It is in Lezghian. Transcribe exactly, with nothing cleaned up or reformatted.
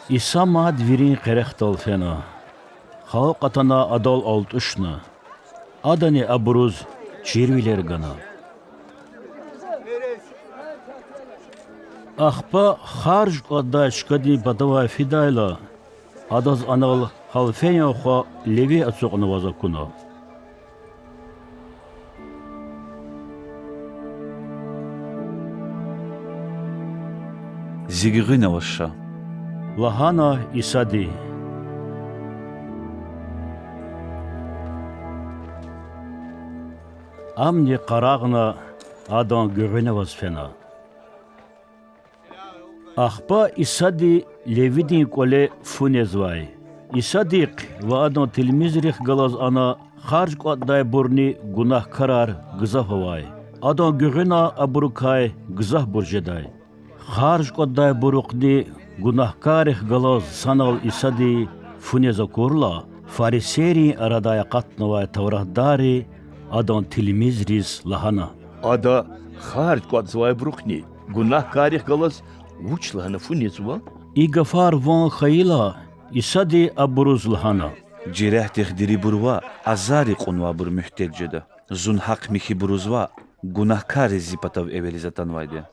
Иса мад вирин къерехдал фена. Халкь атана Адал алтӀушна. Адани абуруз чирвилер гана. Ахпа харж кӀватӀдай чкадин патавай фидайла, Адаз анал Алфеян хва Леви ацукьнаваз акуна. Зи гуьгъуьнаваз ша,– лагьана Исади. Амни къарагъна, Адан гуьгъуьнаваз фена. Ахпа Исади Левидин кӀвале фу незвай. Исадихъ ва Адан тилмизрихъ галаз ана харж кӀватӀдайбурни гунагькарар гзаф авай. Адан гуьгъуьна абурукай гзафбур жедай. Харж кӀватӀдайбурухъни гунагькаррихъ галаз санал Исади фу нез акурла, фарисейрин арадай акъатнавай тавратдарри Адан тилмизриз лагьана: Ада харж кӀватӀзавайбурухъни гунагькаррихъ галаз вуч лагьана фу незва? И гафар ван хьайила, Исади абуруз лагьана: Жерягьдихъ дирибур ваъ, азарри кьунвайбур муьгьтеж жеда. Зун гьахъ михьибуруз ваъ, гунагькарри Зи патав эвелиз атанвайди я.